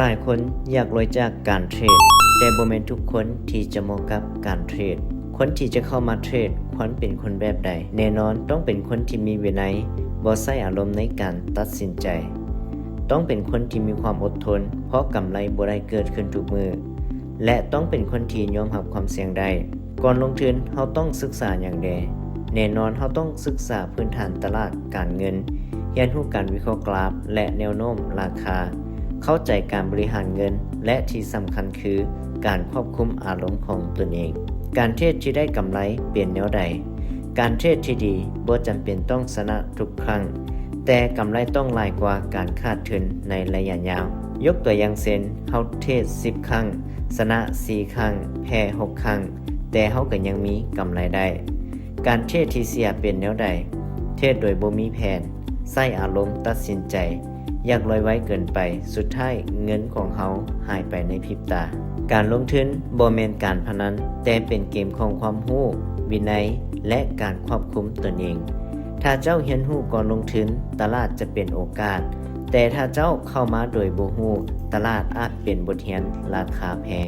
ຫຼາຍຄົນຢາກລວຍຈາກການເທຣດ, ແຕ່ບໍ່ແມ່ນທຸກຄົນທີ່ຈະເໝາະກັບການເທຣດ. ຄົນທີ່ຈະເຂົ້າມາເທຣດຄວນເປັນຄົນແບບໃດ? ແນ່ນອນຕ້ອງເປັນຄົນທີ່ມີວິໄນ, ບໍ່ໃຊ້ອາລົມໃນການຕັດສິນໃຈ. ຕ້ອງເປັນຄົນທີ່ມີຄວາມອົດທົນ, ເພາະກຳໄລບໍ່ໄດ້ເກີດຂຶ້ນທຸກມື້ ແລະ ຕ້ອງເປັນຄົນທີ່ຍອມຮັບຄວາມສ່ຽງໄດ້. ກ່ອນລົງທຶນ, ເຮົາຕ້ອງສຶກສາຫຍັງແດ່? ແນ່ນອນ, ເຮົາຕ້ອງສຶກສາພື້ນຖານຕະຫຼາດການເງິນ, ຮຽນຮູ້ການວິເຄາະກຣາຟ ແລະ ແນວໂນ້ມລາຄາ, ເຂົ້າໃຈການບໍລິຫານເງິນ ແລະ ທີ່ສຳຄັນຄື ການຄວບຄຸມອາລົມຂອງຕົນເອງ. ການເທຣດທີ່ໄດ້ກຳໄລເປັນແນວໃດ? ການເທຣດທີ່ດີບໍ່ຈຳເປັນຕ້ອງຊະນະທຸກຄັ້ງ, ແຕ່ກຳໄລຕ້ອງຫຼາຍກວ່າການຂາດທຶນໃນໄລຍະຍາວ. ຍົກຕົວຢ່າງເຊັ່ນ, ເຮົາເທຣດສິບຄັ້ງ, ຊະນະສີ່ຄັ້ງ, ແພ້ຫົກຄັ້ງ, ແຕ່ເຮົາກໍຍັງມີກຳໄລໄດ້. ການເທຣດທີ່ເສຍເປັນແນວໃດ? ເທຣດໂດຍບໍ່ມີແຜນ, ໃຊ້ອາລົມຕັດສິນໃຈ, ຢາກລວຍໄວເກີນໄປ, ສຸດທ້າຍເງິນຂອງເຮົາຫາຍໄປໃນພິບຕາ. ການລົງທຶນບໍ່ແມ່ນການພະນັນ, ແຕ່ເປັນເກມຂອງຄວາມຮູ້, ວິໄນ ແລະ ການຄວບຄຸມຕົນເອງ. ຖ້າເຈົ້າຮຽນຮູ້ກ່ອນລົງທຶນ, ຕະຫຼາດຈະເປັນໂອກາດ, ແຕ່ຖ້າເຈົ້າເຂົ້າມາໂດຍບໍ່ຮູ້, ຕະຫຼາດອາດເປັນບົດຮຽນລາຄາແພງ.